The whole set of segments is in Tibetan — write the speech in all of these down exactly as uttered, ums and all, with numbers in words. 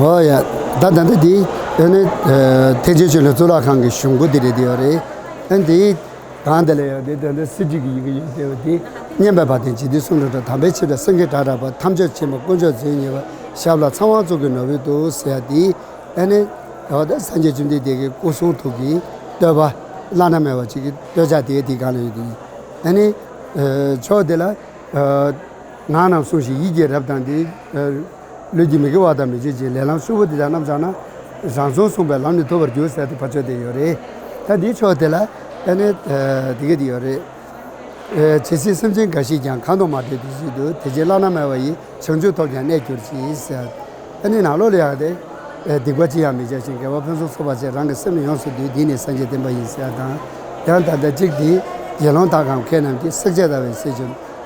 ཨོ་ཡ། ད་ད་ལྟ་འདི་ཨ་ནི་ཨ་ཐེག་ཆེན་ཆོས་གླིང་གཙུག་ལག་ཁང་གི་གཞུང་སྒོ་འདི་རེད་དེ་ཡོད་རེད། ཨ་འདི་གང་དེ་ལ་ཡོད་དེ་ད་ལྟ་སི་ཏྲི་གི་ཡི་གེ་ཡོད་དེ་བ་དེ་སྙན་པའི་བ་དན་འཇིག་རྟེན་གསུམ་གྲུབ་གྲགས། དམ་པའི་ཆོས་གྲགས་སེང་གེ་སྒྲ་བསྒྲགས་པ། ཐམས་ཅད་མཁྱེན་པ་དཀོན་མཆོག་མཛོད་བརྙེས་པ། ཞབས་ལ་ཚངས་དབང་གཙུག་གི་ནོར་བུས་འདུད་ཟེར་ཡ་དེ་ཨ་ནི་ད་ལྟ་སངས་རྒྱས་བཅོམ་ལྡན་འདས་ཀྱི་སྐུ་གསུང་ཐུགས་ཀྱི་བསྟོད་པ་བླ་ན་མེད་པ་ཅིག་གི་བསྟོད་ཕྱག་དེ་དེ་གང་ལ་ཡོད་དེ་ཨ་ནི་ཨ་ཕྱོགས་དེ་ལ། ཨ་ངག་རྣམས་བསྲུང་ཞིང་ཡིད་ཀྱི་རབ་དང་ནི། ཨ་ལུས་ཀྱི་མི་དགེ་བ་དང་མི་བརྗེད་ཅིང་། ལས་ལམ་ཤོག་བུ་འདི་དག་རྣམ་སྦྱངས་ན། རང་བྱུང་བསྲུངས་པའི་ལམ་ནི་ཐོབ་པར་འགྱུར་ཟེར་ཏེ་ཕར་ཕྱོགས་དེ་ཡོད་རེད། ད་འདིའི་ཕྱོགས་དེ་ལ་ཨ་ནི་ཨ་འདི་ག་དེ་ཡོད་རེད། ཨ་ཇི་སྲིད་སེམས་ཅན་འགའ་ཞིག་ཀྱང་། གང་དུ་མ་འགྲོ་དེ་བཞིན་དུ། དེ་ཕྱིར་བླ་ན་མེད་པ་ཡི། བྱང་ཆུབ་ཐོབ་ཀྱང་གནས་གྱུར་ཅིག་ཟེར། ཨ་ནི་ནང་ལོགས་ལ་ཡང་དེ། ཨ་སྡིག་པ་ཅི་ཡང་མི་བྱ་ཞིང་། དགེ་བ་ཕུན་སུམ་ཚོགས་པར་བྱས། རང་གི་སེམས་ནི་ཡོངས་སུ་འདུལ། འདི་ནི་སངས་རྒྱས་བསྟན་པ་ཡིན་ཟེར་དང་། ཡང་ད་ལྟ་གཅིག་འདི། དགེ་སློང་དག་གམ་མཁས་རྣམས་ཀྱིས། བསྲེག་བཅད་བརྡར་བའི་གསེར་གྱི་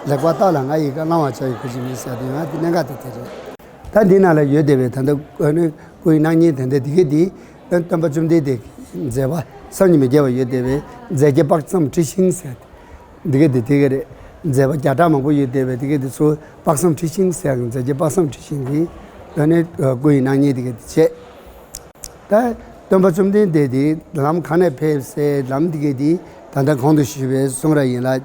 ལེགས་པར་བརྟགས་ལ། ང་ཡི་བཀའ་བླང་བར་བྱ་བའི་གུས་ཕྱིར་མིན་ཟེར་དེ་ཡང་དེ་གནད་འགག་དེ་དེ་རེད། ད་འདི་ནང་ལ་ཡོད་བསྡད་པའི་ད་ལྟ་ཨ་ནི་སྐུ་ཡི་སྣང་བརྙན་དེ་འདྲ་དེ་ག་དེ་སྟོན་པ་བཅོམ་ལྡན་འདས་ཀྱི་མཛད་པ་བསམ་གྱིས་མི་ཁྱབ་པ་ཡོད་བསྡད་པའི་མཛད་བརྒྱ་དཔག་བསམ་འཁྲི་ཤིང་ཟེར་དེ་ག་དེ་དེ་ག་རེད། མཛད་པ་བརྒྱ་ཕྲག་མང་པོ་ཡོད་བསྡད་པའི་དེ་ག་དེ་ཚོ་དཔག་བསམ་འཁྲི་ཤིང་ཟེར་ཡང་མཛད་བརྒྱ་དཔག་བསམ་འཁྲི་ཤིང་གི་ཨ་ནི་སྐུ་ཡི་སྣང་བརྙན་དེ་ག་དེ་བྱས། ད་སྟོན་པ་བཅོམ་ལྡན་འདས་དེ་ལམ་གང་ནས་ཕེབས་སའི་ལམ་དེ་ག་དེ་ད་ལྟ་གོང་དུ་ཞུས་པའི་གསུང་རབ་ཡན་ལག་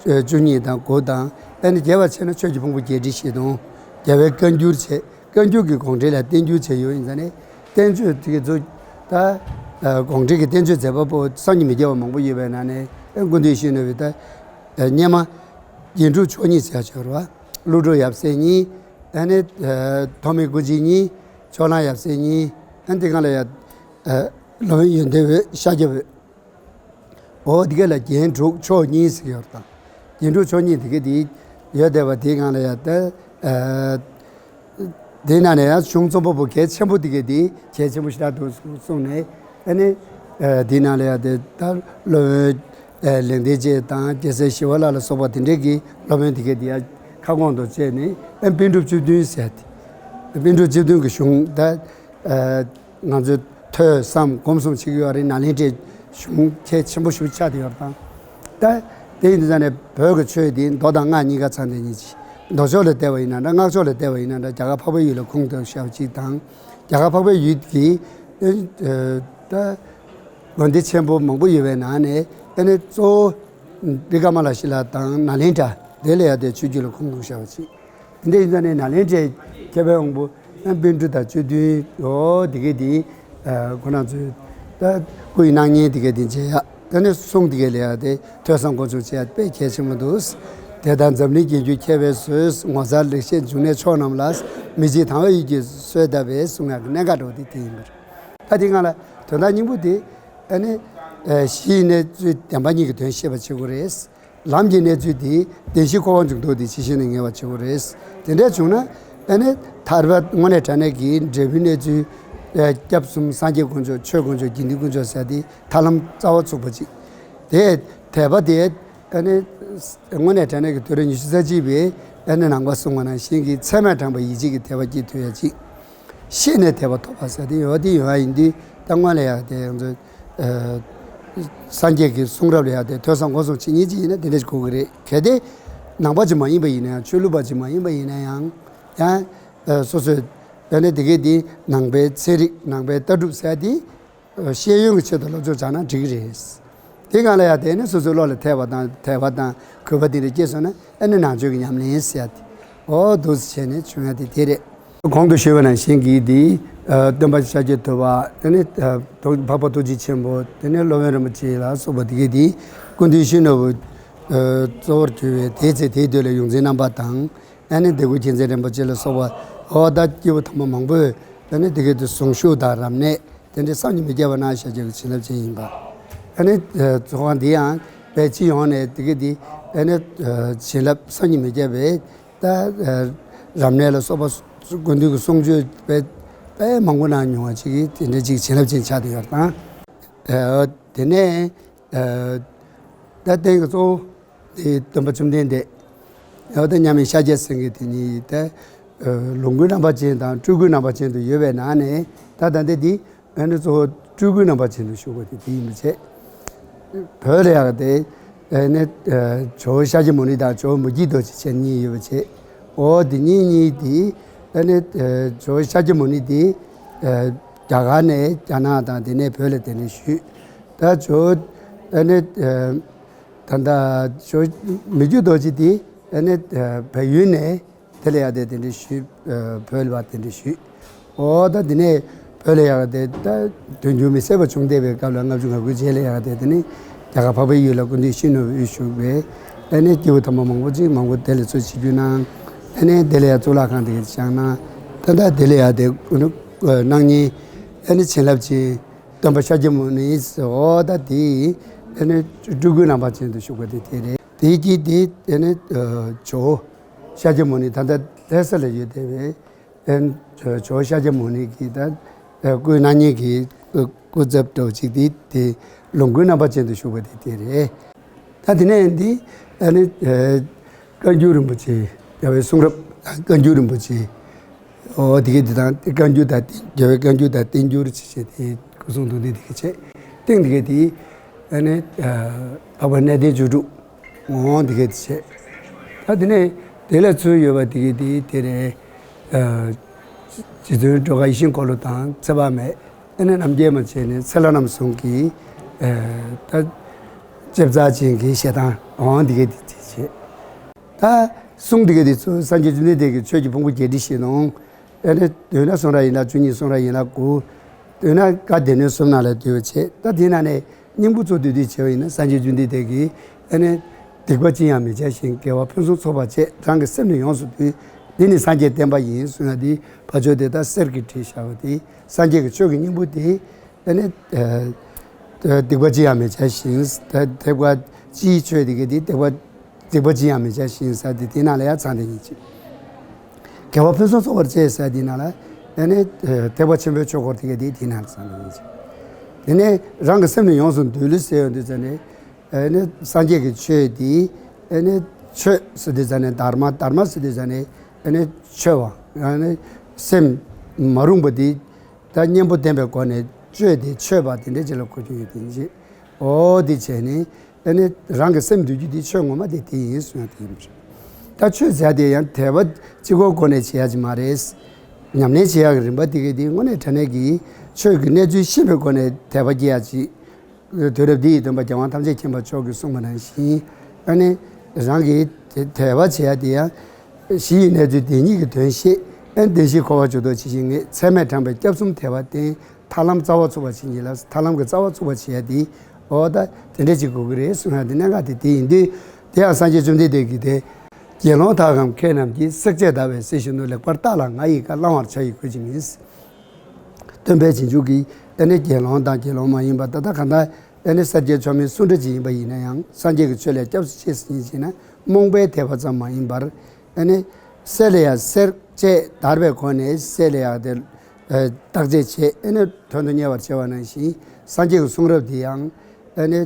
བཅུ་གཉིས་དང་དགུ་དང་། ཨ་ནི་རྒྱས་པར་བྱས་ན་ཆོས་ཀྱི་ཕུང་པོ་བརྒྱད་ཁྲི་བཞི་སྟོང་། རྒྱལ་བའི་བཀའ་འགྱུར་བྱས། བཀའ་འགྱུར་གྱི་དགོངས་འགྲེལ་ལ་བསྟན་འགྱུར་བྱས་ཡོད་ཡིན་ཙང་ནས། བསྟན་བཅོས་དེ་ག་ཚོ་ད་དགོངས་འགྲེལ་གྱི་བསྟན་བཅོས་མཛད་པ་པོ་བསམ་གྱིས་མི་ཁྱབ་པ་མང་པོ་ཡོད་པའི་ནང་ནས། ཨ་སྐུ་མདུན་ཞུས་གནང་བའི་ད་སྙེ་མ་རྒྱན་དྲུག་མཆོག་གཉིས་ཟེར་ཡ་ཅིག་ཡོད་རེད་བ། གླུ་སྒྲུབ་ཡབ་སྲས་གཉིས། ཨ་ནི་ཐོགས་མེད་སྐུ་མཆེད་གཉིས། ཕྱོགས་གླང་ཡབ་སྲས་གཉིས། ཨ་ནི་དེ་སྒང་ལ་ཡ་སློབ་དཔོན་ཡོན་ཏན་འོད་ཤཱཀྱ་པོད། འོ་དེ་ག་ལ་རྒྱན་དྲུག་མཆོག་གཉིས་ཟེར་གྱི་ཡོད་རེད་དང་། རྒྱན་དྲུག་མཆོག་གཉིས་དེ་ག་དེ་ཡོད་བསྡད་པ་དེའི་སྒང་ལ་ཡ་ད། ཨ་དེའི་ནང་ནས་ཡང་གཞུང་རྩོམ་པ་པོ་གལ་ཆེན་པོ་དེ་ག་དེ་གལ་ཆེན་པོ་ཞེ་དྲག་འདུག་གསུངས་ནས། ཨ་ནི་ཨ་དེའི་ནང་ལ་ཡ་དེ་ད་སློབ་དཔོན་ཨ་ལེགས་ལྡན་འབྱེད་དང་རྒྱལ་སྲས་ཞི་བ་ལྷ་ལ་སོགས་པ་དེ་འདྲས་ཀྱི་སློབ་དཔོན་དེ་ག་དེ་ཡ་ཁ་སྐོང་དུ་བྱས་ནས། ཨ་པཎ་གྲུབ་བཅུ་བདུན་ཟེར་ཏེ། པཎ་གྲུབ་བཅུ་བདུན་གྱི་གཞུང་ད། ཨ་ང་ཚོས་ཐོས་བསམ་སྒོམ་གསུམ་བྱེད་ཀྱི་ཡོད་རེད། ནཱ་ལེནྡྲའི་གཞུང་གལ་ཆེན་པོ་ཞིག་ཆགས་བསྡད་ཡོད་རེད་དང་། ད་དེ་ཡིན་དུས་ཙང་ནས་བོད་ཀྱི་ཆོས་འདི་མདོ་དང་སྔགས་གཉིས་ཀ་ཚང་བསྡད་མཁན་ཅིག། མདོ་ཕྱོགས་ལ་བལྟས་པ་ཡིན་ན་འདྲ། སྔགས་ཕྱོགས་ལ་བལྟས་པ་ཡིན་ན་འདྲ། རྒྱ་གར་འཕགས་པའི་ཡུལ་ལ་ཁུངས་གཏུགས་བཞག་པ་ཅིག་དང་། རྒྱ་གར་འཕགས་པའི་ཡུལ་གྱི་ཨ་ད་དགོན་སྡེ་ཆེན་པོ་མང་པོ་ཡོད་པའི་ནང་ནས། ཨ་ནི་གཙོ་བོ་བི་ཀ་མ་ལ་ཤི་ལ་དང་ནཱ་ལེནྡྲ་དེ་ལ་ཡ་དེ་ཆོས་བརྒྱུད་ལ་ཁུངས་གཏུགས་བཞག་པ་ཅིག། དེ་འདྲ་ཡིན་ཙང་ནས་ནཱ་ལེནྡྲའི་མཁས་པའི་དབང་པོ་པཎ་གྲུབ་དང་བཅུ་བདུན། འོ་དེ་ག་དེ་ཁོ་རང་ཚོས་ད་སྐུ་ཡི་སྣང་བརྙན་དེ་ག་དེ་མཇལ་ཡ། དེ་ནས་གསུང་དེ་ག་ལ་ཡ་དེ་ཐོས་བསམ་སྒོམ་གསུམ་བྱེད་ཡ་དཔེ་གལ་ཆེན་པོ་འདུག། དེ་ལྟར་འཛམ་གླིང་རྒྱལ་གྱུར་མཁས་པའི་གསོས། ངོ་མཚར་ལེགས་བཤད་འབྱུང་གནས་མཆོག་རྣམས་ལ། མི་འཇིགས་དང་བའི་ཡིད་ཀྱིས་གསོལ་བཏབ་པའི་གསུང་ཡ་གི་གནད་འགག་འདྲ་བོ་དེ་དེ་ཡིན་པ་རེད། ད་དེ་སྒང་ལ་དོན་དག་སྙིང་པོ་དེ་ཨ་ནི་གཞི་ཡི་གནས་ཚུལ་བདེན་པ་གཉིས་ཀྱི་དོན་ཤེས་པ་བྱེད་དགོས་རེད། ལམ་གྱི་གནས་ཚུལ་དེ་བདེན་བཞིའི་འཁོར་བ་འཇུག་ལྡོག་དེ་ཇི་བཞིན་ནས་ངེས་པར་བྱེད་དགོས་རེད། དེ་འདྲ་བྱུང་ན་ཨ་ནི་ཐར་པ་དངོས་གནས་དྲང་གནས་ཀྱི་འབྲས་བུའི་གནས་ཚུལ། ཨ་སྐྱབས་གསུམ་སངས་རྒྱས་དཀོན་མཆོག་ཆོས་དཀོན་མཆོག་དགེ་འདུན་དཀོན་མཆོག་ཟེར་དེ་ཐར་ལམ་རྩ་བ་ཚུགས་པ་ཅིག། དེ་དད་པ་དེ་ཨ་ནི་དངོས་གནས་དྲང་གནས་ཀྱི་དུས་རབས་ཉི་ཤུ་རྩ་གཅིག་པའི་ཨ་ནི་ནང་པ་གསུང་བ་ནང་བཞིན་གྱི་ཚད་མས་དྲངས་པའི་ཡིད་ཆེས་ཀྱི་དད་པ་སྐྱེ་ཐུབ་ཡ་ཅིག། ཤེས་ནས་དད་པ་ཐོབ་པ་ཟེར་དེ་ཡོད་དེ་ཡོད་ཡིན་དུས། ད་སྔོན་ལ་ཡང་དེ་ང་ཚོ་ཨ་སངས་རྒྱས་ཀྱི་གསུང་རབ་ལ་ཡང་དེ་ཐོས་བསམ་སྒོམ་གསུམ་བྱེད་མཁན་ཅིག་ཡིན་ན་དེ་འདྲ་ཞིག་དགོས་ཀྱི་རེད། གལ་ཏེ་ནང་པ་ཅིག་མ་ཡིན་པ་ཡིན་ན་ཡང་། ཆོས་ལུགས་པ་ཅིག་མ་ཡིན་པ་ཡིན་ན་ཡང་། ཡང་ཨ་སོ་སོས་ཡང་ནས་དེ་གའི་དེ་ནང་པའི་ཚན་རིག་ནང་པའི་ལྟ་གྲུབ་ཟེར་དེ། ཤེས་ཡོན་གྱི་ཆེད་དུ་སློབ་སྦྱོང་སྦྱངས་ན་འགྲིག་གི་རེད། དེ་སྒང་ལ་ཡང་དེ་ནི་སོ་སོའི་བློ་ལ་ཐེག་པ་དང་དད་པ་དང་གུས་པ་དེ་འདྲ་སྐྱེས་སོང་ན། ཨ་ནི་ནང་ཆོས་ཀྱི་ཉམས་ལེན་ཟེར་ཡ་དེ། འོ་འདུག་སེ་བྱས་ནས་བྱུང་ཡ་དེ་དེ་རེད། གོང་དུ་ཞུས་པ་ནང་བཞིན་གྱི་དེ། ཨ་སྟོན་པ་ཤཱཀྱ་ཐུབ་པ། དེ་ནས་ཨ་ཐུགས་འཕགས་པ་ཐུགས་རྗེ་ཆེན་པོ། དེ་ནས་སློབ་དཔོན་རིན་པོ་ཆེ་ལ་སོགས་པ་དེ་གའི་དེ། སྐུ་མདུན་ཞུས་ནོར་བུ་ཨ་གཙོ་བོར་གྱུར་པའི་དེའི་ཚེ་དེའི་དུས་ལ་ཡོངས་འཛིན་རྣམ་པ་དང་། ཨ་ནི་དེ་ཀོ་རྒྱལ་མཚན་རིན་པོ་ཆེ་ལ་སོགས་པ། འོ་ད་སྐྱེས་བུ་དམ་པ་མང་པོས་ཨ་ནི་དེ་གའི་དུ་གཟུངས་གཞུག་དང་རབ་གནས་དེ་འདྲའི་བསམ་གྱིས་མི་ཁྱབ་པ་གནང་བཞག་རྒྱུ་གི་བྱིན་རླབས་ཅན་ཡིན་པ། ཨ་ནི་ཚོགས་ཁང་འདི་ཡང་དཔེ་སྤྱི་ཡོངས་ནས་དེ་གའི་དེ་ཨ་ནི་བྱིན་རླབས་བསམ་གྱིས་མི་ཁྱབ་པའི་ད་རབ་གནས་ལ་སོགས་པ་སྐུ་མདུན་གྱི་གསུང་ཆོས་དཔེ་དཔེ་མང་པོ་གནང་མྱོང་བ་ཅིག་གིས་དེ་འདྲའི་ཅིག་བྱིན་རླབས་ཅན་ཆགས་བསྡད་ཡོད་དང་། དེ་ནས་ད་རྟེན་གྱི་གཙོ་བོ། དེ་སྟོན་པ་བཅོམ་ལྡན་འདས། འོ་ད་མཉམ་མེད་ཤཱཀྱ་སེང་གེ་དེ་ཉིད་དེ། ལོངས་སྐུའི་རྣམ་པ་ཅན་དང་སྤྲུལ་སྐུའི་རྣམ་པ་ཅན་དུ་ཡོད་པའི་ནང་ནས། ད་ད་ལྟ་འདི་ཨ་ནི་གཙོ་བོ་སྤྲུལ་སྐུའི་རྣམ་པ་ཅན་དུ་བཞུགས་པ་དེ་དེ་ཡིན་པ་བྱས། བོད་ལ་ཡག་དེ་ཨ་ནི་ཇོ་བོ་ཤཱཀྱ་མུ་ནི་དང་ཇོ་བོ་མུ་ཁྱུད་རྡོ་རྗེ་ཅན་གཉིས་ཡོད་པ་བྱས། འོ་དེ་གཉིས་གཉིས་དེ་ཨ་ནི་ཇོ་བོ་ཤཱཀྱ་མུ་ནི་དེ། ཨ་རྒྱ་གར་ནས་རྒྱ་ནག་དང་དེ་ནས་བོད་ལ་གདན་འདྲེན་ཞུས། ད་ཇོ་ཨ་ནི་ཨ་ད་ལྟ་ཇོ་མི་བསྐྱོད་རྡོ་རྗེ་དེ་ཨ་ནི་ཨ་བལ་ཡུལ་ནས་དེ་ལ་ཡར་དེ་གདན་འདྲེན་ཞུས། ཨ་བོད་ལ་བར་གདན་འདྲེན་ཞུས། འོ་ད་དེ་ནས་བོད་ལ་ཡར་དེ་ད་དུས་འགྱུར་མི་སྲིད་པ་བྱུང་བསྡད་པའི་སྐབས་ལ་ལྔ་བཅུ་ང་དགུ་རྗེས་ལ་ཡར་དེ་དེ་ནས་རྒྱ་གར་འཕགས་པའི་ཡུལ་ལ་སྐུ་མདུན་ཡིད་བཞིན་ནོར་བུའི་དབུས་བཞུགས་པས། ཨ་ནི་སྐྱེས་བུ་དམ་པ་མང་པོ་ཅིག་མང་པོ་དེ་ལ་ཚུར་ཆིབས་བསྒྱུར་གནང་། ཨ་ནི་དེ་ལ་ཡར་གཙུག་ལག་ཁང་དེ་ག་བཞེངས་གནང་། ད་ད་དེ་ལ་ཡར་དེ་གནང་མཁན་ཨ་ནི་བྱིན་རླབས་ཅན་སྟོན་པ་ཤཱཀྱ་མུ་ནི་འོ་ད་དེ་ཨ་ནི་སྤྲུལ་སྐུའི་རྣམ་པ་ཅན་དུ་བཞུགས་པ་དེ་དེ་རེད། དེ་གི་དེ་ཨ་ནི་ཇོ་བོ་ཤཱཀྱ་མུ་ནི་ད་ལྟ་ལྷ་ས་ལ་ཡོད་བསྡད་པའི་ཨ་ནི་ཇོ་བོ་ཤཱཀྱ་མུ་ནི་གི་ད་སྐུའི་སྣང་བརྙན་གྱི་སྐུ་ཚབ་འདྲ་བོ་ཅིག་དེ་དེ་ལོངས་སྐུའི་རྣམ་པ་ཅན་དུ་བཞུགས་པ་དེ་དེ་རེད། ད་དེ་ནས་འདི་ཨ་ནི་ཨ་བཀའ་འགྱུར་རིན་པོ་ཆེ། རྒྱལ་བའི་གསུང་རབ་བཀའ་འགྱུར་རིན་པོ་ཆེ། འོ་དེ་གའི་འདི་དང་བཀའ་འགྱུར་དང་རྒྱལ་བའི་བཀའ་འགྱུར་དང་བསྟན་འགྱུར་ཅེས་བྱས་ཏེ་སྐུ་གསུང་ཐུགས་འདི་དེ་གའི་བྱས། སྟེང་དེ་གའི་དེ་ཨ་ནི་ཨ་འཕགས་པ་གནས་བརྟན་བཅུ་དྲུག་འོ་དེ་གའི་དེ་བྱས། ད་དེ་ནས་དེ་ལ་ཚུར་ཡོད་པ་དེ་གའི་དེ་དེ་རེད། ཨ་རྗེ་བཙུན་སྒྲོལ་དཀར་ཡིད་བཞིན་འཁོར་ལོ་དང་ཚེ་དཔག་མེད། ཨ་ནི་རྣམ་རྒྱལ་མ་བྱས་ནས་ཚེ་ལྷ་རྣམ་གསུམ་གྱི་ཨ་ད་ལྕེ་བཙག་ཅན་གྱི་ཞལ་ཐང་འོང་འདི་གའི་དེ་དེ་བྱས། ད་གསུང་འདི་གའི་དེ་ཚོ་སངས་རྒྱས་བཅོམ་ལྡན་འདས་ཀྱིས་ཆོས་ཀྱི་ཕུང་པོ་བརྒྱད་ཁྲི་བཞེས་གནང་། ཨ་ནི་འདོད་ན་གསུང་རབ་ཡན་ལག་བཅུ་གཉིས། གསུང་རབ་ཡན་ལག་དགུ། འདོད་ན་བཀའ་སྡེ་སྣོད་གསུམ་ནང་ལ་འདུས་པ་བྱས། ད་དེའི་ནང་ནས་སྙིང་པོ་ཚོ་བསྡུས་བསྡུས་བྱས་པ་ཡིན་ན་སངས་རྒྱས་བཅོམ་ལྡན་འདས་ཀྱིས་ཨ་ནི་སྡིག་པ་ཅི་ཡང་མི་བྱ་ཞིང་དགེ་བ་ཕུན་སུམ་ཚོགས་པར་བྱེད། རང་གི་སེམས་ནི་ཡོངས་སུ་འདུལ། འདི་ནི་སངས་རྒྱས་བསྟན་པ་ཡིན་གསུངས་ཡ་དེ་ཕར་ཕྱོགས་དེ་ད་གསེར་གྱིས་བྲིས་བཞག་པ་དེ་སངས་རྒྱས་ཀྱི་ཆོས་ཀྱི་སྙིང་པོ་དེ་ཨ་ནི་ཨ་སྡིག་པ་ཅི་ཡང་མི་བྱ་ཞིང་། ད་ཐེག་པ་སྤྱིའི་ཆོས་དེ་གའི་དེ་སྡིག་པ་སྡིག་པ་ཅི་ཡང་མི་བྱ་ཞིང་ཟེར་དེ་དེ་ནང་ལ་ཡང་ཚང་དེ་ཡིན་ཅིག་དགེ་བ་ཕུན་སུམ་ཚོགས་པར་བྱེད་ཟེར་དེ་ནང་ལ་ཨ་ནི་ཨ་ཐེག་པ་ཆེན་པོའི་ཆོས་འཁོར་དེ་གའི་དེ་དེ་ནང་ལ་ཚང་དེ་ཡིན་ཅིག་དེ་ནས་རང་གི་སེམས་ནི་ཡོངས་སུ་འདུལ་ཟེར་ཡོང་དུས་ཙ་ནས་ཨ་ནི་སངས་རྒྱས་ཀྱི་ཆོས་དེ་ཨ་ནི་ཆོས་ཟེར་དུས་ཙ་ནས་དྷརྨ། དྷརྨ་ཟེར་དུས་ཙ་ནས་ཨ་ནི་འཆོལ་བ། ཨ་ནི་སེམས་མ་རུངས་པ་དེ་ད་གཉེན་པོ་ལྡན་པའི་སྒོ་ནས་བཅོས་ཏེ་འཆོལ་བ་དེ་འདྲ་ཅིག་ལ་གོ་རྒྱུ་ཡོད་དེ་ཡིན་ཅིག་འོ་དེ་བྱས་ནས་ཨ་ནི་རང་གི་སེམས་འདུལ་རྒྱུ་དེ་ཆོས་ངོ་མ་དེ་དེ་ཡིན་གསུངས་ཡ་དེ་ཡིན་པ་རེད། ད་ཆོས་ཟེར་དེ་ཡང་དད་པ་གཅིག་པོའི་སྒོ་ནས་བྱེད་ཡ་ཅིག་མ་རེད། ཉམས་ལེན་བྱེད་ཡག་གི་རིམ་པ་དེ་གའི་དེ་དངོས་གནས་དྲང་གནས་ཀྱི་ཆོས་ཀྱི་གནས་ཚུལ་ཤེས་པའི་སྒོ་ནས་དད་པ་སྐྱེ་ཡ་ཅིག་དུས་རབས་འདི་ཡི་སྟོན་པ་རྒྱལ་དབང་ཐམས་ཅད་མཁྱེན་པ་མཆོག་གིས་གསུངས་པ་ནང་བཞིན་ཨ་ནི་རང་གི་དད་པ་བྱེད་ཡ་དེ་ཡང་གཞི་ཡི་གནས་ཚུལ་དེ་ཉིད་ཀྱི་དོན་ཤེས། ཨ་ནི་བདེན་བཞིའི་འཁོར་བ་འཇུག་ལྡོག་ཇི་ཞིག་ངེས། ཚད་མས་དྲངས་པའི་སྐྱབས་གསུམ་དད་པ་བསྟེན། ཐར་ལམ་རྩ་བ་ཚུགས་པར་བྱེད་ཉིད་ལ། ཐར་ལམ་གྱི་རྩ་བ་ཚུགས་པར་བྱེད་ཡ་དེ་འོ་ད་དེ་འདྲས་ཅིག་དགོས་ཀྱི་རེད་གསུངས་ཡ་དེ་གནད་འགག་དེ་དེ་ཡིན་དུས་དེ་ཡང་སངས་རྒྱས་བཅོམ་ལྡན་འདས་ཀྱིས་དེ་དགེ་སློང་དག་གམ་མཁས་རྣམས་ཀྱིས། བསྲེག་བཅད་བརྡར་བའི་གསེར་བཞིན་དུ། ལེགས་པར་བརྟགས་ལ་ང་ཡི་བཀའ། བླང་བར་བྱ་ཡི་གུས་ཀྱིས་ནི། སྟོན་པའི་རྗེས་འཇུག་གི་ཨ་ནི་དགེ་སློང་དང་དགེ་སློང་མ་ཡིན་པ་ད་ལྟ་གང་ལྟར་ཨ་ནི་སངས་རྒྱས་ཆོས་མིན་སུ་འདྲ་ཅིག་ཡིན་པ་ཡིན་ན་ཡང་སངས་རྒྱས་ཀྱི་ཆོས་ལ་སྐྱབས་སུ་མཆི་ཟིན་ཅིག་ན་རྨོངས་པའི་དད་པ་ཙམ་མ་ཡིན་པར་ཨ་ནི་གསེར་ལ་ཡང་བསྲེག་བཅད་བརྡར་བའི་སྒོ་ནས་གསེར་ལ་ཡང་དེ་བརྟག་དཔྱད་བྱེད། ཨ་ནི་དོན་དུ་གཉེར་བར་བྱེད་པ་ནང་བཞིན་སངས་རྒྱས་ཀྱི་གསུང་རབ་འདི་ཡང་ཨ་ནི་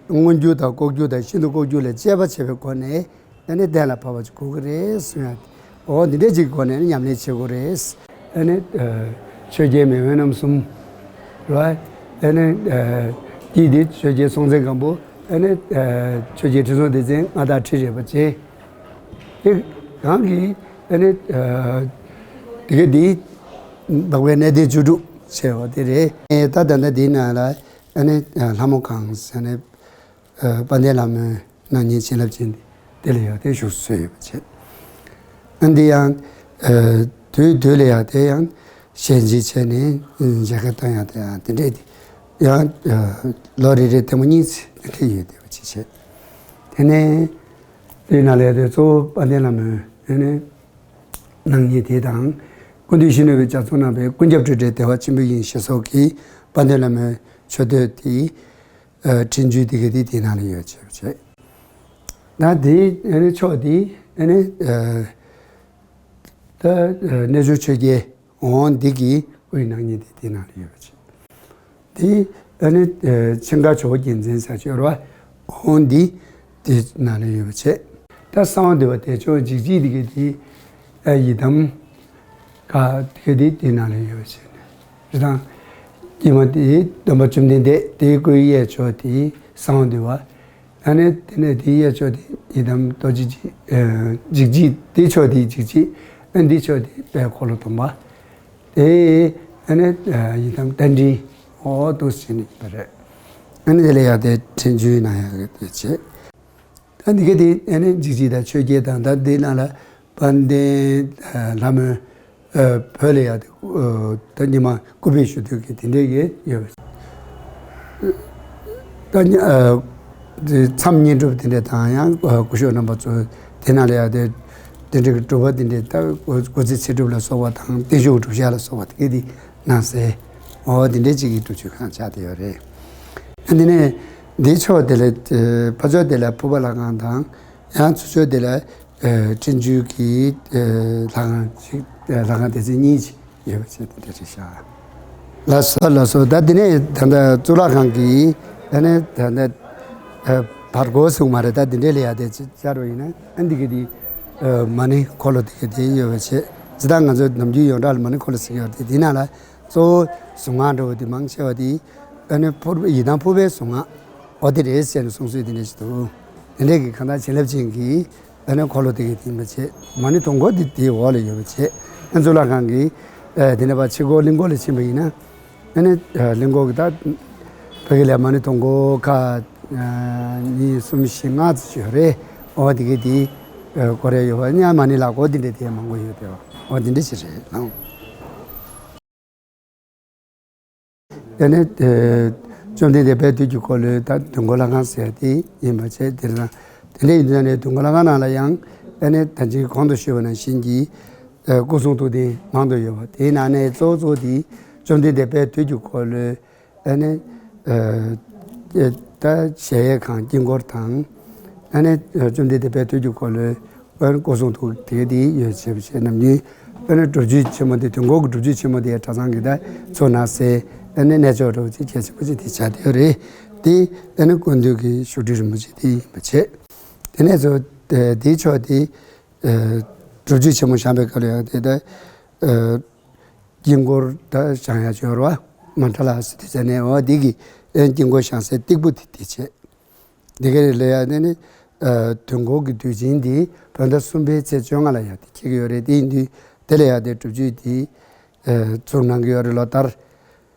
མངོན་གྱུར་དང་ལྐོག་གྱུར་དང་ཤིན་ཏུ་ལྐོག་གྱུར་ལ་དཔྱད་པ་བྱེད་པའི་སྒོ་ནས། ཨ་ནི་གཏན་ལ་ཕབ་པ་ཅིག་དགོས་ཀྱི་རེད་གསུངས་ཡ། འོ་འདི་འདྲས་ཅིག་གི་སྒོ་ནས་ཉམས་ལེན་བྱེད་དགོས་རེད། ཨ་ནི་ཨ་ཆོས་རྒྱལ་མེས་དབོན་རྣམ་གསུམ་རེད་བ། ཨ་ནི་ཨ་དེའི་དེ་ཆོས་རྒྱལ་སྲོང་བཙན་སྒམ་པོ། ཨ་ནི་ཨ་ཆོས་རྒྱལ་ཁྲི་སྲོང་ལྡེ་བཙན་མངའ་བདག་ཁྲི་རལ་པ་བཅས། དེ་གང་གི་ཨ་ནི་ཨ་དེ་ག་དེ་འཕགས་པའི་གནས་བརྟན་བཅུ་དྲུག་ཟེར་བ་དེ་རེད། ཨ་ད་ད་ལྟ་དེའི་ནང་ལ་ཨ་ནི་ཨ་ལྷ་མོ་གང་ཟེར་ནས། ཨ་དཔལ་ལྡན་ལྷ་མོའི་སྣང་བརྙན་བྱིན་རླབས་ཅན་དེ་ལ་ཡང་དེ་བཞུགས་སྲོལ་ཡོད་པ་བྱས། ཨ་འདི་ཡང་ཨ་དུས་དུས་ལ་ཡང་དེ་ཡང་ཞལ་མཇལ་བྱས་ནས་མཇལ་ཁ་བཏང་ཡང་དེ་ཡང་དེ་འདྲས་དེ་ཡང་ཨ་ལོ་རེ་རེ་ཐེངས་མ་གཉིས་ཙམ་དེ་འདྲས་ཡོད་བསྡད་པ་བྱས་བྱས། དེ་ནས་དེ་ནང་ལ་ཡང་དེ་གཙོ་བོ་དཔལ་ལྡན་ལྷ་མོའི་ཨ་ནི་སྣང་བརྙན་དེ་དང་། སྐུ་མདུན་ཡིད་བཞིན་ནོར་བུས་ལྗགས་རྩོམ་གནང་བའི་ཀུན་ཁྱབ་སྤྲོས་བྲལ་བདེ་བ་ཆེན་པོ་ཡིན་ཞེས་སོགས་ཀྱི་དཔལ་ལྡན་ལྷ་མོའི་མཆོད་བསྟོད་དེ། ཨ་འཕྲིན་བཅོལ་དེ་ག་དེ་དེ་ནང་ལ་ཡོད་བྱས་པ་བྱས། ད་དེ་ཨ་ནི་ཕྱོགས་དེ་ཨ་ནི་ཨ་ད་ཨ་རྣལ་འབྱོར་ཆོས་རྒྱལ་འོང་འདི་གི་སྐུ་ཡི་སྣང་བརྙན་དེ་དེ་ནང་ལ་ཡོད་པ་བྱས། དེ་ཨ་ནི་ཨ་ཆེན་ཁ་ཇོ་བོ་རྒྱལ་མཚན་ཟེར་ཅིག་ཡོད་རེད་བ། འོང་འདི་དེ་ནང་ལ་ཡོད་པ་བྱས། ད་གསང་བ་འདུས་པ་བདེ་མཆོག་འཇིགས་བྱེད་དེ་ག་དེ་ཨ་ཡི་དམ་ག་དེ་ག་དེ་དེ་ནང་ལ་ཡོད་པ་བྱས་ནས། རི་ཐང་དཀྱིལ་མ་དེ་སྟོན་པ་བཅོམ་ལྡན་འདས་དེའི་སྐུའི་གཡས་ཕྱོགས་དེ་གསང་བ་འདུས་པ། ཨ་ནི་དེ་ནས་དེའི་གཡས་ཕྱོགས་དེ་ཡི་དམ་རྡོ་རྗེ་འཇིགས་ཨ་འཇིགས་བྱེད། དེའི་ཕྱོགས་དེ་འཇིགས་བྱེད། ཨ་འདིའི་ཕྱོགས་དེ་དཔལ་འཁོར་ལོ་སྡོམ་པ། དེ་ ཨ་ནི་ཡི་དམ་རྟ་མགྲིན་འོ་འདུག་ཟེར་ནས་ཡོད་པ་རེད། ཨ་ནི་དེ་ལ་ཡང་དེ་འཕྲིན་བཅོལ་གནང་ཡག་གི་དེ་བྱེད། ད་འདི་ག་དེ་ཨ་ནི་འཇིགས་བྱེད་དང་ཆོས་བརྒྱད་དང་ད་འདི་ནང་ལ་དཔལ་ལྡན་ལྷ་མོའི་བོད་ལ་ཡང་དེ་ད་ཉི་མ་སྐུ་བལ་ཞུ་དུས་ཀྱི་དེ་འདྲས་ཀྱི་ཡོད་པ། ད་མཚམས་བསྙེན་སྒྲུབ་དེ་འདྲས་དང་ཡང་སྐུ་ཞབས་རྣམ་པ་ཚོ་དེ་ནང་ལ་ཡང་དེ་དེ་འདྲས་ཀྱི་སྒྲུབ་པ་དེ་འདྲས་ད་སྐུ་ཚེ་ཚེ་སྒྲུབ་ལ་སོགས་པ་དང་བརྟན་བཞུགས་སྒྲུབ་ཞག་ལ་སོགས་པ་དེ་ག་དེ་གནང་སའི་འོ་དེ་འདྲས་ཅིག་གི་སྒྲུབ་མཆོད་ཁང་ཆགས་བསྡད་ཡོད་རེད། འདི་ནས་འདིའི་ཕྱོགས་དེ་ལ་ཕར་ཕྱོགས་དེ་ལ་ཕུར་པ་ལྷ་ཁང་དང་ཡང་ཚུར་ཕྱོགས་དེ་ལ་འཕྲིན་བཅོལ་གྱི་ལྷ་ཁང་ཅིག་ལྷ་ཁང་སྡེ་ཚན་གཉིས་ཅིག་ཡོད་པ་བྱས་ཏེ་འདྲ་ཞིག་བཞག་ལགས་སོ་ལགས་སོ། ད་འདི་ནས་ད་ལྟ་གཙུག་ལག་ཁང་གི་ད་ནས་ད་ལྟ་བར་སྐོར་ཟེར་མ་རེད། ད་འདི་འདྲས་ལ་ཡ་དེ་བཅར་བ་ཡིན་ན་ཨ་འདི་གི་དེ་མ་ཎི་འཁོར་ལོ་དེ་གི་དེ་ཡོད་པ་བྱས་ཇི་ལྟར་ང་ཚོ་ནམ་རྒྱུན་ཡོངས་གྲགས་ལ་མ་ཎི་འཁོར་ལོ་ཟེར་གྱི་ཡོད་དེ་དེ་ནང་ལ་གཙོ་བོ་གཟུངས་སྔགས་འདྲ་བོ་དེ་མང་ཆེ་བ་དེ་ཨ་ནི་ཕུར་ཡི་དམ་ཕུར་པའི་གཟུངས་སྔགས་འོ་དེ་རེད་ཟེར་ནས་གསུངས་སྲོལ་དེ་འདྲ་ཞིག་འདུག་དེ་འདྲས་ཀྱི་གང་ལྟར་བྱིན་རླབས་ཅན་གྱི་ཨ་ནི་འཁོར་ལོ་དེ་གི་དེ་ཡིན་པ་བྱས་མ་ཎི་དུང་འཁོར་དེ་དེའི་འོག་ལ་ཡོད་པ་བྱས་ཨ་གཙུག་ལག་ཁང་གི་དེ་ནས་ཕར་ཕྱི་སྒོ་གླིང་སྒོ་ལ་ཕྱིན་པ་ཡིན་ན་ཨ་ནི་གླིང་སྒོ་གི་ད་བོད་ཀྱི་ལས་མ་ཎི་དུང་འཁོར་ཁག་གཉིས་གསུམ་བཞི་ལྔ་ཙམ་ཡོད་རེད། འོ་དེ་གི་དེ་སྐོར་རེ་ཡོད་པ་ཡང་མ་ཎི་ལག་འཁོར་དེ་འདྲས་དེ་མང་པོ་ཡོད་དེ་བ་འོ་དེ་འདྲས་ཞིག་རེད་ལགས། དེ་ནས་བཅོམ་ལྡན་འདས་དཔལ་དུས་ཀྱི་འཁོར་ལོའི་ད་དུས་འཁོར་ལྷ་ཁང་ཟེར་དེ་ཡིན་པ་བྱས་དེ་དང་དེ་འདྲ་ཡིན་དུས་ནས་དུས་འཁོར་ལྷ་ཁང་ནང་ལ་ཡང་ཨ་ནི་ད་ཅི་གོང་དུ་ཞུས་པ་ནང་བཞིན་གྱི་སྐུ་གསུང་ཐུགས་རྟེན་མང་དུ་ཡོད་པ་དེའི་ནང་ནས་གཙོ་བོ་གཙོ་བོ་དེ་བཅོམ་ལྡན་འདས་དཔལ་དུས་ཀྱི་འཁོར་ལོའི་ཨ་ནི་ད་གཞལ་ཡས་ཁང་དཀྱིལ་འཁོར་དང་ཨ་ནི་བཅོམ་ལྡན་འདས་དཔལ་དུས་ཀྱི་འཁོར་ལོའི་ཨ་ནི་སྐུ་གསུང་ཐུགས་དེ་དེ་ཡོད་བྱས་པ་བྱས་ནམ་རྒྱུན་ཨ་ནི་སྒྲུབ་མཆོད་ཆེན་མོ་དེ་དུས་འཁོར་གྱི་སྒྲུབ་མཆོད་ཆེན་མོ་དེ་གྲྭ་ཚང་གི་ད་ཚོ་ན་སའི་ཨ་ནི་གནས་མཆོག་འདྲ་བོ་ཅིག་གལ་ཆེན་པོ་ཅིག་དེ་ཆགས་བསྡད་ཡོད་རེད། དེ་ཨ་ནི་སྐུ་མདུན་གྱི་བཞུགས་ཁྲི་རིན་པོ་ཆེ་དེ་ཡིན་པ་བྱས། དེ་ནས་ཚོ་དེའི་ཕྱོགས་དེ་སྒྲུབ་མཆོད་ཆེན་མོ་བཞེངས་པའི་སྐབས་ལ་ཡང་དེ་ད་དཀྱིལ་འཁོར་ད་བཞེངས་ཡ་ཅིག་ཡོད་རེད་བ། མཎྜལ་ཟེར་དུས་ཙ་ནས་འོ་དེ་གི་ཨ་ནི་དཀྱིལ་འཁོར་བཞེངས་སའི་སྟེགས་བུ་དེ་དེ་བྱས། འདི་ག་རེ་ལབ་ཡ་དེ་ནི་དུས་འཁོར་གྱི་དུས་ཆེན་འདི་བོད་ཟླ་གསུམ་པའི་ཚེས་བཅོ་ལྔ་ལ་ཡ་དེ་འཁེལ་གྱི་ཡོད་རེད། དེ་ཡིན་དུས་དེ་ལ་ཡ་དེ་སྒྲུབ་མཆོད་དེ་ཚུགས་གནང་གི་ཡོད་རེད་ལོ་ལྟར།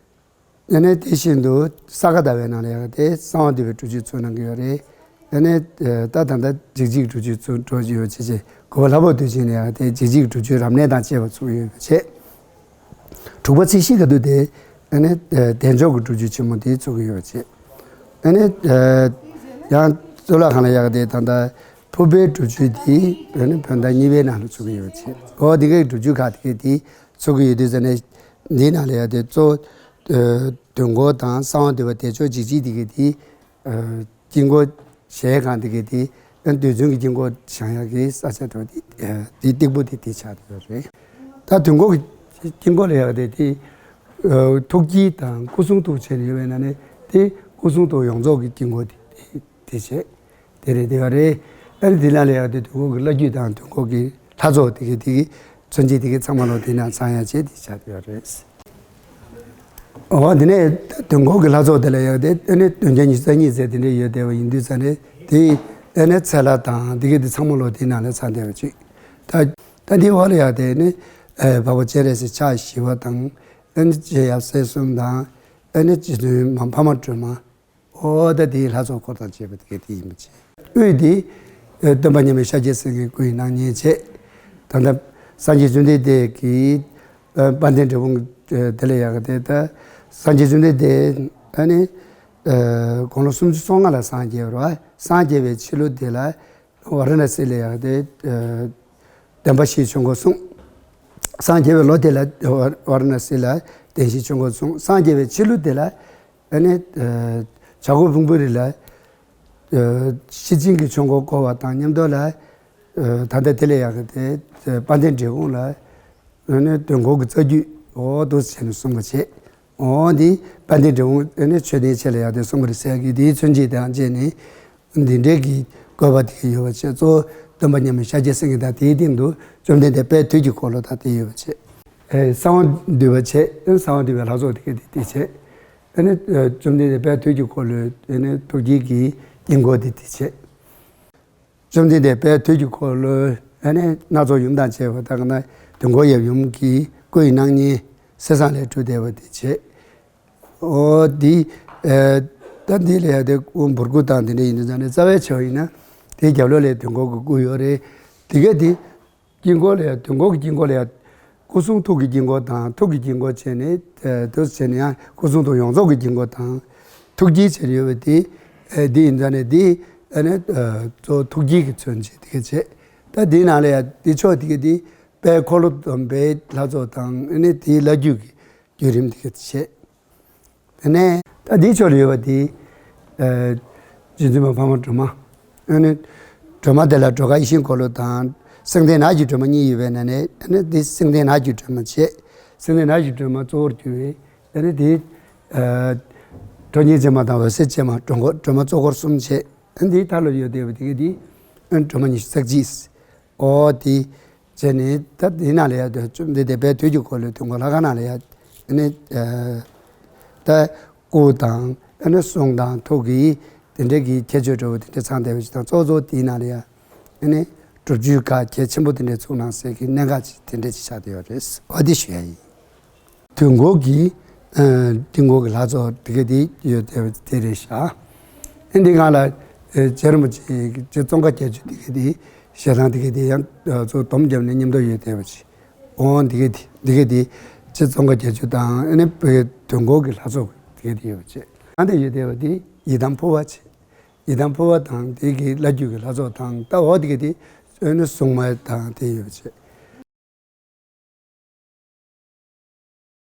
ཨ་ནི་དེ་བཞིན་དུ་ས་ག་ཟླ་བའི་ནང་ལ་ཡ་དེ་གསང་བ་འདུས་པའི་སྒྲུབ་མཆོད་ཚུགས་གནང་གི་ཡོད་རེད། ཨ་ནི་ད་ད་ལྟ་འཇིགས་བྱེད་ཀྱི་སྒྲུབ་མཆོད་ཚུགས་འགྲོ་གི་ཡོད་ཅེས་བྱས་གུས་པ་ལྷ་བབས་དུས་ཆེན་ལ་ཡ་དེ་འཇིགས་བྱེད་ཀྱི་སྒྲུབ་མཆོད་རབ་གནས་དང་བཅས་པ་ཚུགས་ཡོད་པ་བྱས། དྲུག་པ་ཚེས་བཞི་ག་དུས་དེ་ཨ་ནི་བདེ་མཆོག་གི་སྒྲུབ་མཆོད་ཆེན་མོ་དེ་ཚུགས་ཀྱི་ཡོད་པ་བྱས། ཨ་ནི་ཡང་གཙུག་ལག་ཁང་ལ་ཡག་དེ་ད་ལྟ་ཕུར་པའི་སྒྲུབ་མཆོད་དེ་ཨ་ནི་བོད་ཟླ་གཉིས་པའི་ནང་ལ་ཚུགས་ཀྱི་ཡོད་པ་བྱས། འོ་དེ་གའི་སྒྲུབ་མཆོད་ཁག་དེ་གའི་དེ་ཚུགས་ཀྱི་ཡོད་དུས་ཙ་ནས་འདིའི་ནང་ལ་ཡག་དེ་གཙོ་བོ་དུས་འཁོར་དང་གསང་བ་འདུས་པ་བདེ་མཆོག་འཇིགས་བྱེད་དེ་གའི་དེ། དཀྱིལ་འཁོར་གཞལ་ཡས་ཁང་དེ་གའི་དེ་རྡུལ་ཚོན་གྱི་དཀྱིལ་འཁོར་བཞེངས་ཡག་གི་ས་ཆ་དེ་དེ་སྟེགས་བུ་དེ་དེ་ཆགས་བསྡད་ཡོད་རེད། ད་དུས་འཁོར་གྱི་དཀྱིལ་འཁོར་ལ་ཡག་དེ་དེ་ཐུགས་དཀྱིལ་དང་སྐུ་གསུང་ཐུགས་བྱས་ནས་ཡོད་པའི་ནང་ནས་དེ་སྐུ་གསུང་ཐུགས་ཡོངས་རྫོགས་ཀྱི་དཀྱིལ་འཁོར་དེ་དེ་བྱས་དེ་རེད་བསྡད་ཡོད་རེད། ཨ་ནི་དེ་ནང་ལ་ཡག་དེ་དུས་འཁོར་གྱི་བླ་བརྒྱུད་དང་དུས་འཁོར་གྱི་ལྷ་ཚོགས་དེ་གའི་དེ་གའི་མཚོན་བྱེད་དེ་གའི་ཚང་མ་ལོ་དེ་ནང་ཚང་ཡག་བྱས་དེ་ཆགས་བསྡད་ཡོད་རེད། འོ་དེ་ནས་དུས་འཁོར་གྱི་ལྷ་ཚོགས་དེ་ལ་ཡག་དེ་ཨ་ནི་བདུན་བརྒྱ་ཉི་ཤུ་རྩ་གཉིས་ཟེར་དེ་འདྲས་ཡོད་བསྡད་པ་ཡིན་དུས་ཙ་ནས་དེ་ཨ་ནི་ཚེ་ལྷ་དང་དེ་གའི་དེ་ཚང་མ་ལོ་དེའི་ནང་ལ་ཚང་བསྡད་པ་ཅིག་ད་ད་དེའི་འོག་ལ་ཡག་དེ་ནི་འཕགས་པ་སྤྱན་རས་གཟིགས་ཕྱག་བཞི་པ་དང་ཨ་ནི་རྗེ་ཡབ་སྲས་གསུམ་དང་ཨ་ནི་རྗེ་བཙུན་མ་འཕགས་མ་སྒྲོལ་མ། འོ་ད་དེའི་ལྷ་ཚོགས་འཁོར་དང་བཅས་པ་དེ་གའི་དེ་ཡིན་པ་བྱས། དབུས་དེ་སྟོན་པ་མཉམ་མེད་ཤཱཀྱ་སེང་གེའི་སྐུའི་སྣང་བརྙན་བྱས། ད་ལྟ་སངས་རྒྱས་བཅོམ་ལྡན་འདས་ཀྱིས་དཔལ་ལྡན་འབྲས་སྤུངས་དེ་ལ་ཡག་དེ་ད་སངས་རྒྱས་བཅོམ་ལྡན་འདས་ཨ་ནི་དགུང་ལོ་སུམ་ཅུ་སོ་ལྔ་ལ་སངས་རྒྱས་པ་རེད་བ། སངས་རྒྱས་པའི་ཕྱི་ལོ་དེ་ལ་ཝཱ་ར་ཎ་སི་ལ་ཡག་དེ་བདེན་པ་བཞིའི་ཆོས་འཁོར་གསུངས། སངས་རྒྱས་པའི་ལོ་དེ་ལ་ཝཱ་ར་ཎ་སི་ལ་བདེན་བཞིའི་ཆོས་འཁོར་གསུངས། སངས་རྒྱས་པའི་ཕྱི་ལོ་དེ་ལ་ཨ་ནི་བྱ་རྒོད་ཕུང་པོའི་རི་ལ་ཤེར་ཕྱིན་གྱི་ཆོས་འཁོར་བསྐོར་བ་དང་མཉམ་དུ་ལ་ད་ལྟ་དེ་ལ་ཡག་གི་དེ་དཔལ་ལྡན་འབྲས་སྤུངས་ལ་ཨ་ནི་དུས་འཁོར་གྱི་རྩ་རྒྱུད་འོ་འདུག་ཟེར་ནས་གསུངས་པ་བྱས། འོ་འདི་དཔལ་ལྡན་འབྲས་སྤུངས་ཨ་ནི་མཆོད་རྟེན་ཆེ་ལ་ཡག་དེ་གསུངས་པ་རེད་ཟེར་གི་དེའི་མཚོན་བྱེད་དང་བཅས་ནས་འདི་འདྲའི་གི་བཀོད་པ་དེ་ཡོད་པ་བྱས། གཙོ་བོ་སྟོན་པ་མཉམ་མེད་ཤཱཀྱ་སེང་གེ་དང་དེའི་སྟེང་དུ་བཅོམ་ལྡན་འདས་དཔལ་དུས་ཀྱི་འཁོར་ལོ་དང་དེ་ཡོད་པ་བྱས། གསང་བ་འདུས་པ་བྱས། གསང་བ་འདུས་པའི་ལྷ་ཚོགས་དེ་ག་དེ་དེ་བྱས། ཨ་ནི་བཅོམ་ལྡན་འདས་དཔལ་དུས་ཀྱི་འཁོར་ལོའི་ཨ་ནི་ཐུགས་དཀྱིལ་གྱི་དཀྱིལ་འཁོར་དེ་དེ་བྱས། བཅོམ་ལྡན་འདས་དཔལ་དུས་ཀྱི་འཁོར་ལོའི་ཨ་ནི་སྣ་ཚོགས་ཡུམ་དང་བཅས་པ་དག་ན་དུས་འཁོར་ཡབ་ཡུམ་གྱི་སྐུ་ཡི་སྣང་བརྙན་ གསེར་ཟངས་ལས་གྲུབ་བསྡད་པ་དེ་བྱས། འོ་འདི། ཨ། ད་འདི་ལ་ཡ་དེ་འབུར་སྐུ་དང་དེ་འདྲ་ཡིན་དུས་ཙང་ནས་རྩ་བའི་ཆ་ཡིན་ན་དེའི་རྒྱབ་ལོགས་ལ་དུས་འཁོར་གྱི་སྐུ་ཡོད་རེད། དེ་ག་དེ། དཀྱིལ་འཁོར་ལ་ཡ་དུས་འཁོར་གྱི་དཀྱིལ་འཁོར་ལ་ཡ་སྐུ་གསུང་ཐུགས་ཀྱི་དཀྱིལ་འཁོར་དང་ཐུགས་ཀྱི་དཀྱིལ་འཁོར་བྱས་ནས། ཨ། དེ་བྱས་ནས་ཡང་སྐུ་གསུང་ཐུགས་ཡོངས་རྫོགས་ཀྱི་དཀྱིལ་འཁོར་དང་། ཐུགས་དཀྱིལ་བྱས་ཡོད་པ་དེ། ཨ། འདི་ཡིན་ཙང་ནས་འདི། ཨ་ནི། ཨ། གཙོ་བོ་ཐུགས་དཀྱིལ་གྱི་མཚོན་བྱེད་དེ་ག་བྱས། ད་འདིའི་ནང་ལ་ཡ་འདི་ཕྱོགས་དེ་ག་འདི་དཔལ་འཁོར་ལོ་སྡོམ་པའི་ལྷ་ཚོགས་དང་། ཨ་ནི་དེའི་ལྷ་རྒྱུད་ཀྱི་བརྒྱུད་རིམ་དེ་ག་བྱས། དེ་ནས་ད་འདིའི་ཕྱོགས་ལ་ཡོད་པ་དེ། ཨ། རྗེ་བཙུན་མ་འཕགས་མ་སྒྲོལ་མ། ཨ་ནི་སྒྲོལ་མ་དེ་ལ་སྒྲོལ་དཀར་ཡེ་ཤེས་འཁོར་ལོ་དང་། སེང་ལྡེང་ནགས་ཀྱི་སྒྲོལ་མ་གཉིས་ཡོད་པའི་ནང་ནས། ཨ་ནི་དེ་སེང་ལྡེང་ནགས་ཀྱི་སྒྲོལ་མ་བྱས། སེང་ལྡེང་ནགས་ཀྱི་སྒྲོལ་མ་གཙོ་བོར་གྱུར་བའི། ཨ་ནི་དེ། ཨ། ཁྲོ་གཉེར་ཅན་མ་དང་འོད་ཟེར་ཅན་མ། སྒྲོལ་འཁོར། སྒྲོལ་མ་གཙོ་འཁོར་གསུམ་བྱས། ཨ་ནི་དེའི་མཐའ་ལ་ཡོད་བསྡད་པ་དེ་ག་དེ། ཨ་ནི་སྒྲོལ་མ་ཉི་ཤུ་རྩ་གཅིག་འོ་དེ་བྱས་ནས། ད་དེའི་ནང་ལ་ཡ་དེ་བཅོམ་ལྡན་འདས་དཔལ་དུས་ཀྱི་འཁོར་ལོའི་དུས་འཁོར་ལྷ་ཁང་ནང་ལ་ཡ། ཨ་ནི། ཨ། ད་སྐུ་དང་། ཨ་ནི་གསུང་དང་ཐུགས་ཀྱི་དེ་འདྲའི་གི་ཁྱད་ཆོས་འདྲ་བོ་དེ་འདྲ་ཚང་བསྡད་པ་ཞིག་དང་། གཙོ་གཙོ་དེའི་ནང་ལ་ཡ། ཨ་ནི་སྒྲུབ་བརྒྱུད་ཁག་གལ་ཆེན་པོ་དེ་འདྲ་ཚུགས་གནང་སའི་གི་གནད་འགག་ཅིག་དེ་འདྲ་ཅིག་ཆགས་བསྡད་ཡོད་རེད། འོ་དེ་ཞུ་ཡ་ཡིན། དུས་འཁོར་གྱི། ཨ། དུས་འཁོར་གྱི་ལྷ་ཚོགས་དེ་ག་དེ་ཡོད་བསྡད་པ་དེ་རེད་ཤག་ཨ། འདི་སྒང་ལ། ཨ། རྗེ་རིན་པོ་ཆེ་རྗེ་ཙོང་ཁ་རྒྱ་མཚོ་དེ་ག་དེ་ཞལ་ཐང་དེ་ག་དེ་ཡང་། ཨ། ཚུར་སྡོམ་བརྒྱབ་ནས་མཉམ་དུ་ཡོད་བསྡད་པ་ཅིག་འོ་དེ་ག་དེ། དེ་ག་དེ་རྗེ་ཙོང་ཁ་རྒྱ་མཚོ་དང་། ཨ་ནི་དུས་འཁོར་གྱི་ལྷ་ཚོགས་དེ་ག་དེ་ཡོད་པ་བྱས། ཨ། འདི་ཡོད་བསྡད་པ་དེ་ཡི་དམ་ཕུར་པ་བྱས། ཡི་དམ་ཕུར་པ་དང་དེ་གི་ལྷ་རྒྱུད་ཀྱི་ལྷ་ཚོགས་དང་། ད་འོ་དེ་ག་དེ། ཨ་ནི་སྲུང་མ་དང་དེ་ཡོད་པ་བྱས།